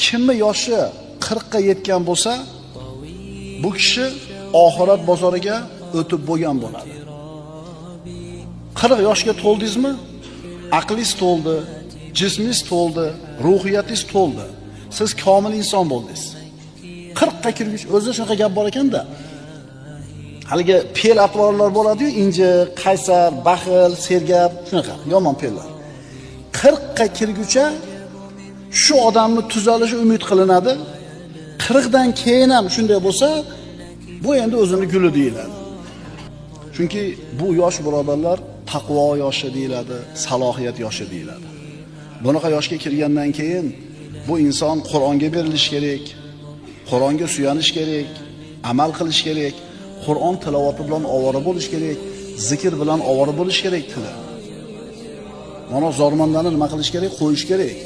Kimni yoshi 40 ga yetgan bo'lsa, bu kishi oxirat bozoriga o'tib bo'lgan bo'ladi. 40 yoshga to'ldingizmi? Aqlingiz to'ldi, jismingiz to'ldi, ruhiyatingiz to'ldi. Siz komil inson bo'ldingiz. 40 ga kirgich o'zi shunaqa gap bor ekanda. Haligi fe'l atvorlar bo'ladi-yu, injiq, qaysar, baxil, sergap, shunaqa yomon fe'llar. 40 ga kirguncha shu odamni tuzalishi umid qilinadi. 40 dan keyin ham shunday bo'lsa, bu endi o'zini guli deyiladi. Chunki bu yosh birodarlar taqvo yoshi deyiladi, salohiyat yoshi deyiladi. Bunaqa yoshga kirgandan keyin bu inson Qur'onga berilishi kerak, Qur'onga suyanish kerak, amal qilish kerak, Qur'on tilovati bilan ovora bo'lish kerak, zikr bilan ovora bo'lish kerak tili. Mana zormandani nima qilish kerak? Qo'yish kerak.